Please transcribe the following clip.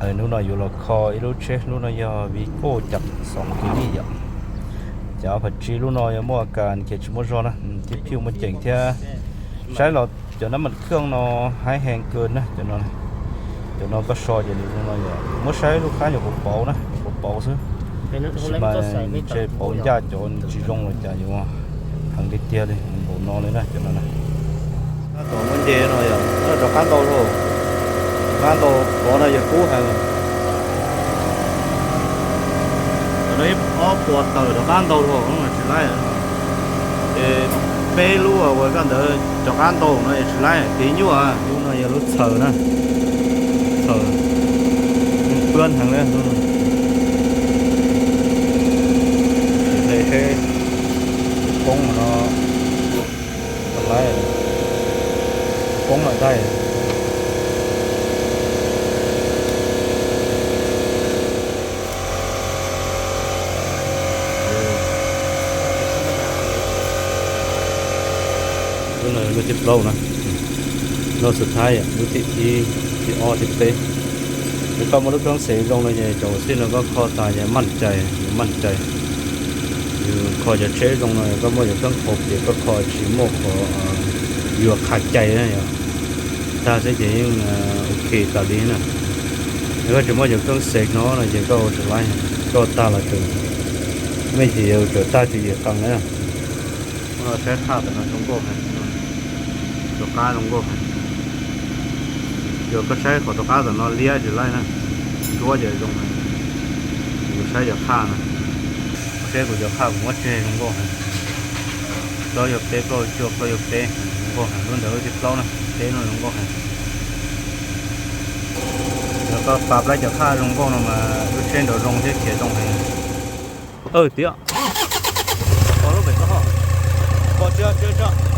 Hnub no yuav los kho ib lub tsheb, lub no yog Vigo cam xoom kiv lij yom. Cov phav tsi lub no yog muaj kas ces tsis muaj zog na, thiab phiuj muaj ceem thiab. Saib los cov nab mam khwj no haib heev kawg na, cov no. Cov no koj so ces nws zoo no yom, muab saib lub qab yuav pauv pauv na, yuav pauv pauv xwb. Tab sis mas ntshe pauv ncaj cov nws tsis zoo los cas yuav heev tiag tiag li npaum no li na cov no na. Tom muab nce no yog rov qab ntau lauj, rov qab ntau, qhov no yog kub heev. Cov no ib ob puas tawm rov qab ntau lauj, tsis laib. Ces peb lub uas koj ntawd rov qab ntau no yog tsis laib, kev nyuaj. Lub no yog lub txhaws na, txhaws, pwab heev li. Hle seb poob no, tsis laib, poob lawm ntag. Lub no lub thib plaub na, lub xub thawj, lub thib ib, thib ob, thib peb. Yog koj muaj lub koob xeem zoo no ces cov xib no koj kho tas ces maj cai, maj cai. Yus kho cov tsheb zoo no koj muaj cov koob qhov ces koj kho tsis muaj qhov yuav qhav cai na yom. Tag xwb ces yeej ok tas li na. Yog koj tsis muaj cov koob xeem no no ces koj ua tsis laib, koj tag los tseem, mej ces yuav tsum tag tswv yim qee na. Saib qhaj tam no zoo nkauj heev, rov qab zoo nkauj heev. Yog koj saib qhov rov qab tam no liab tsis laib na, nruab ces zoo heev. Kuv saib cov qhaj no, koj saib kuv cov qhaj kuv muab tseg zoo nkauj heev. Plaub yog peb, plaub yog cuaj, plaub yog peb, zoo nkauj heev. Lub ntawd lub thib plaub na, peb no zoo nkauj heev. Yog koj pa plaub cov qhaj zoo nkauj no mas lub tsheb nrov zoo thiab khiav zoo heev. Tiag, pom lub pem toj, pom tsis tsis tsis